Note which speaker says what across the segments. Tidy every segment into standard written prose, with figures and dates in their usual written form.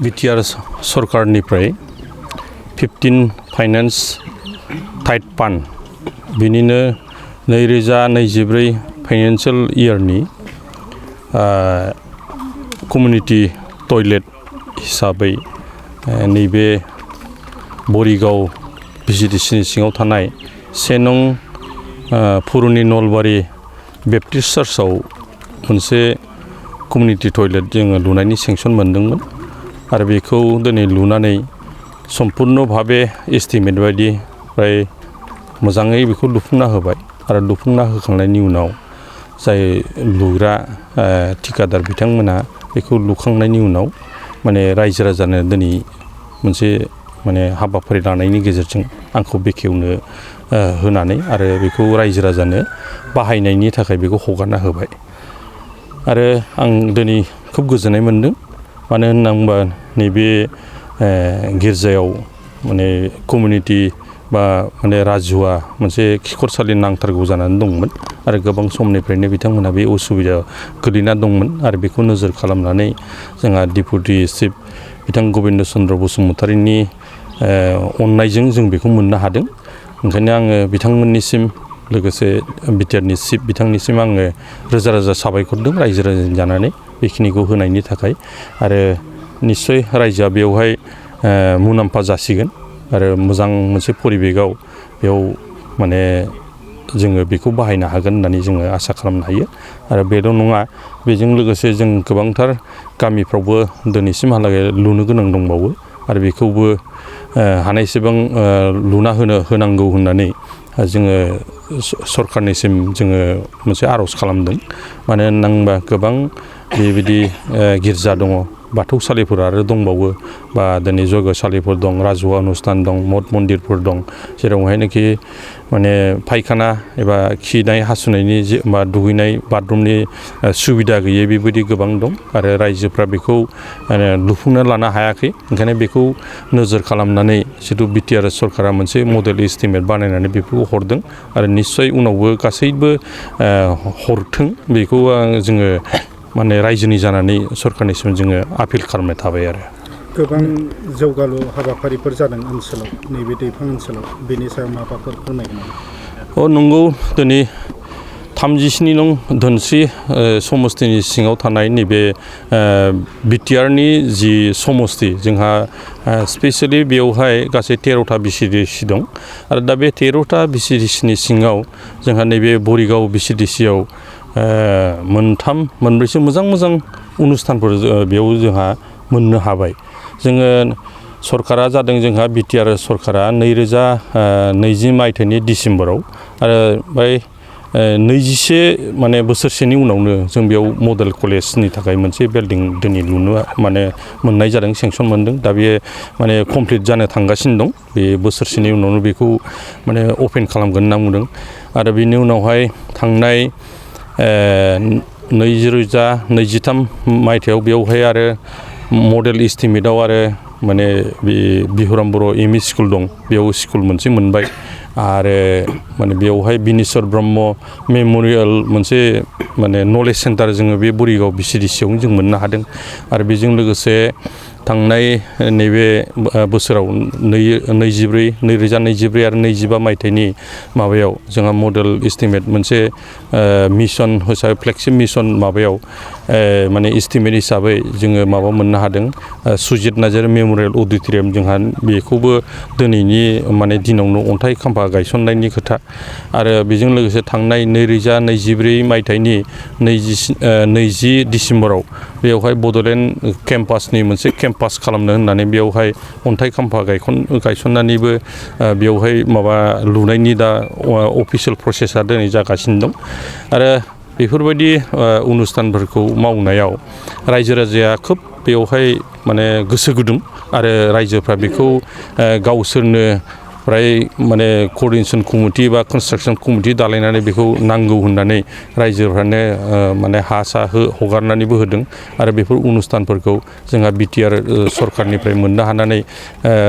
Speaker 1: BTR सरकारनिफ्राय 15 finance tight fund बिनिनो 2024 financial इयारनि community toilet हिसाबै नैबे बरिगाव भिसिडिसिनि सिङाव थानाय 1 नं पुरुनि नलबारि बेप्टिस्ट चार्चआव मोनसे कमिउनिटि टयलेट जोङो लुनायनि सेंसन मोनदोंमोन आरो बेखौ दिनै लुनानै सम्पूर्ण भाबे एस्टिमेट बायदि फ्राय मोजाङै बेखौ लुफुंना होबाय आरो लुफुंना होखांनायनि उनाव जाय लुग्रा ठिकादार बिथांमोना बेखौ लुखांनायनि उनाव माने रायजो राजानो दिनै मोनसे माने हाबाफारि लानायनि गेजेरजों आंखौ बेखेवनो होनानै आरो बेखौ रायजो राजानो बाहायनायनि थाखाय बेखौ हगारना होबाय आरो आं दिनै खोब गोजोननाय मोनदों मानो होनना बुङोबा नैबे गिर्जायाव माने कमिउनिटि बा माने राजुआ मोनसे खिखरसालि नांथारगौ जानानै दंमोन आरो गोबां समनिफ्रायनो बिथांमोना बे उसुबिदा गोलैना दंमोन आरो बेखौ नोजोर खालामनानै जोंहा डिपुटि चिफ बिथां गबिन्द चन्द्र बसुमतारीनि अननायजों जों बेखौ मोननो हादों ओंखायनो आङो बिथांमोननिसिम लोगोसे बिटिआरनि चिफ बिथांनिसिम आङो रोजा रोजा साबायखर दं रायजो राजानि जानानै बेखिनिखौ होनायनि थाखाय आरो निस्सय रायजोआ बेवहाय मुलाम्फा जासिगोन आरो मोजां मोनसे परिबेगाव बेयाव माने जोङो बेखौ बाहायनो हागोन होननानै जोङो आसा खालामनो हायो आरो बेल' नङा बेजों लोगोसे जों गोबांथार गामिफ्रावबो दिनैसिमहालागै लुनो गोनां दंबावो आरो बेखौबो हानायसेबां लुना होनांगौ होननानै जोङो सरकारनिसिम जोङो मोनसे आर'ज खालामदों मानो होनना बुङोबा गोबां बेबायदि गिर्जा दङ बाथौसालिफोर आरो दंबावो बा दिनै जयगसालिफोर दं राजुवा अनुष्ठान दं मठ मन्दिरफोर दं जेरावहायनोखि माने फायखाना एबा खिनाय हासुनायनि बा दुगैनाय बाथरुमनि सुबिदा गैयै बेबायदि गोबां दं आरो रायजोफ्रा बेखौ लुफुंना लानो हायाखै ओंखायनो बेखौ नोजोर खालामनानै जिथु बिटिआर सरकारा मोनसे मडेल एस्टिमेट बानायनानै बेफोरखौ हरदों आरो निस्सय उनावबो गासैबो हरथों बेखौ जोङो माने रायजोनि जानानै सरकारनिसिम जोङो आपिल खालामनाय थाबाय आरो
Speaker 2: गोबां जौगालु हाबाफारिफोर जादों ओनसोलाव नैबे दैफां ओनसोलाव बेनि सायाव माबाफोर फोरमायगोन
Speaker 1: नंगौ दिनै 37 नं धोनस्रि समस्तिनि सिङाव थानाय नैबे बिटिआरनि जि समस्ति जोंहा स्पेसियेलि बेवहाय गासै 13टा भिसिडिसि दं आरो दा बे 13टा भिसिडिसिनि सिङाव जोंहा नैबे बरिगाव भिसिडिसियाव मोनब्रैसो मोजां अनुस्थानफोर बेयाव जोंहा मोननो हाबाय जोङो सरकारा जादों जोंहा बिटिआर सरकारा 2020 मायथाइनि डिसेम्बराव आरो बै 21 माने बोसोरसेनि उनावनो जों बेयाव मडेल कलेजनि थाखाय मोनसे बिल्डिं दिनै लुनो माने मोननाय जादों सेंसन मोनदों दा बे माने कमप्लिट जानो थांगासिनो दं बे बोसोरसेनि उनावनो बेखौ माने अपेन खालामगोन होनना बुंदों आरो बेनि उनावहाय थांनाय 2023 मायथाइयाव बेवहाय आरो मडेल एस्टिमेटआव आरो माने बे बिहुराम बर' एमइ स्कुल दं बेयाव स्कुल मोनसे मोनबाय आरो माने बेवहाय बिनेस्वर ब्रह्म मेमरियेल मोनसे माने नलेज सेन्टार जोङो बे बरिगाव भिसिडिसियावनो जों मोननो हादों आरो बेजों लोगोसे थांनाय नैबे बोसोराव 2024 आरो 25 मायथाइनि माबायाव जोंहा मडेल एस्टिमेट मोनसे मिशन हिसाबै फ्लेगशिप मिशन माबायाव माने एस्टिमेट हिसाबै जोङो माबा मोननो हादों सुजित नार्जारी मेमरियेल अडिट'रियाम जोंहा बेखौबो दिनैनि माने दिनावनो अन्थाइ खाम्फा गायसननायनि खोथा आरो बेजों लोगोसे थांनाय 2024 मायथाइनि 20 डिसेम्बराव बेवहाय बड'लेण्ड केम्पासनि मोनसे केम्पास खालामनो होननानै बेवहाय अन्थाइ खाम्फा गायसननानैबो बेवहाय माबा लुनायनि दा अफिसियेल प्रसेसा दिनै जागासिनो दं आरो बेफोरबायदि अनुस्थानफोरखौ मावनायाव रायजो राजाया खोब बेवहाय माने गोसो गुदुं आरो रायजोफ्रा बेखौ गावसोरनो फ्राय माने क'र्डिनेसन कमिटि बा कनस्ट्राक्सन कमिटि दालायनानै बेखौ नांगौ होननानै रायजोफ्रानो माने हा सा हगारनानैबो होदों आरो बेफोर अनुस्थानफोरखौ जोंहा बिटिआर सरखारनिफ्राय मोननो हानानै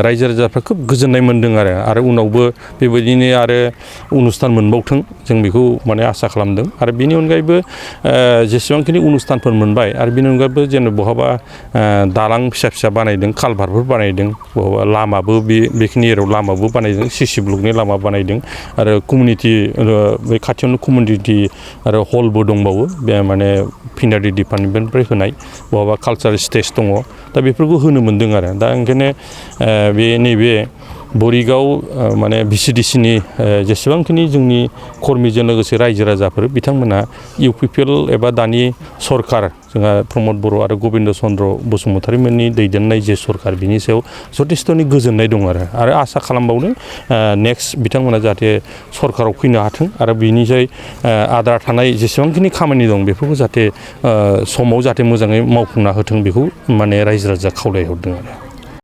Speaker 1: रायजो राजाफ्रा खोब गोजोननाय मोनदों आरो उनावबो बेबायदिनो आरो अनुस्थान मोनबावथों जों बेखौ माने आसा खालामदों आरो बेनि अनगायैबो जेसेबांखिनि अनुस्थानफोर मोनबाय आरो बेनि अनगायैबो जेन' बहाबा दालां फिसा फिसा बानायदों कालभारफोर बानायदों बहाबा लामाबो बेखिनि एरियायाव लामाबो बानायदों सिसि ब्लकनि लामा बानायदों आरो कमिउनिटि बे खाथियावनो कमिउनिटि आरो हलबो दंबावो बे माने फिनारि डिपार्टमेन्टनिफ्राय होनाय बहाबा कालचारेल स्टेज दङ दा बेफोरखौ होनो मोनदों आरो दा ओंखायनो बे नैबे बरिगाव माने VCDCनि जेसेबांखिनि जोंनि कर्मीजों लोगोसे रायजो राजाफोर बिथांमोना UPPL एबा दानि सरखार जोंहा प्रमद बर' आरो गबिन्द चन्द्र बसुमतारी मोननि दैदेननाय जे सरखार बिनि सायाव जथेस्थ'नि गोजोननाय दं आरो आसा खालामबावदों नेक्स्ट बिथांमोना जाहाथे सरखाराव फैनो हाथों आरो बिनिजाय आद्रा थानाय जेसेबांखिनि खामानि दं बेफोरखौ जाहाथे समाव जाहाथे मोजाङै मावफुंना होथों बेखौ माने रायजो राजा खावलायहरदों आरो